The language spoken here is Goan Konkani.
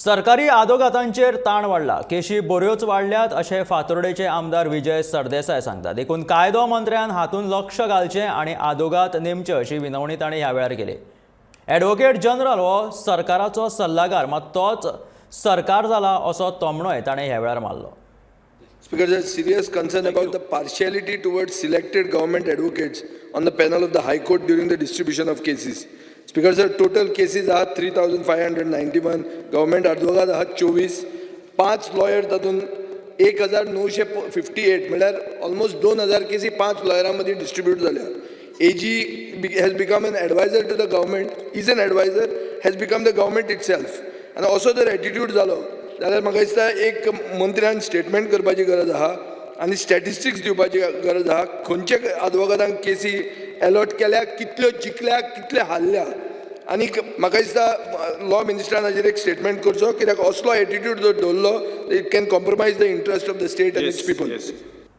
सरकारी आदोगातांचेर ताण वाडला, केशी बऱ्योच वाडल्यात अशें फातोर्डेचे आमदार विजय सरदेसाय सांगतात. देखून कायदो मंत्र्यान हातूंत लक्ष घालचें आनी आदोगाद नेमचे अशी विनवणी ताणें ह्या वेळार केली. ॲडव्होकेट जनरल हो सरकाराचो सल्लागार, मात तोच सरकार जाला असो तोमणोय ताणें ह्या वेळार मारलो. Speaker, there is serious concern about the partiality towards selected government advocates on the panel of the High Court during the distribution of cases. Speaker, sir, total cases are 3,591, government advocate आहात 24, पांच लॉयर, तातूंत 1958, म्हणल्यार ऑलमोस्ट 2000 केसी पांच लॉयरां मदीं डिस्ट्रिब्यूट जाल्या. AG has become an advisor to the government, is an advisor, has become the government itself. आनी असो जर एटिट्यूड जालो जाल्यार म्हाका दिसता एक मंत्र्यान स्टेटमेंट करपाची गरज आहा आनी स्टॅटिस्टिक्स दिवपाची गरज आहा, खंयचे आदवोगादांक केसी एलॉट केल्या, कितल्यो जिखल्या, कितले हारल्या. आनी म्हाका दिसता लॉ मिनिस्टरान हाजेर एक स्टेटमेंट करचो, कित्याक असलो एटिट्यूड जर दवरलो, it can compromise the interest of the state and its people.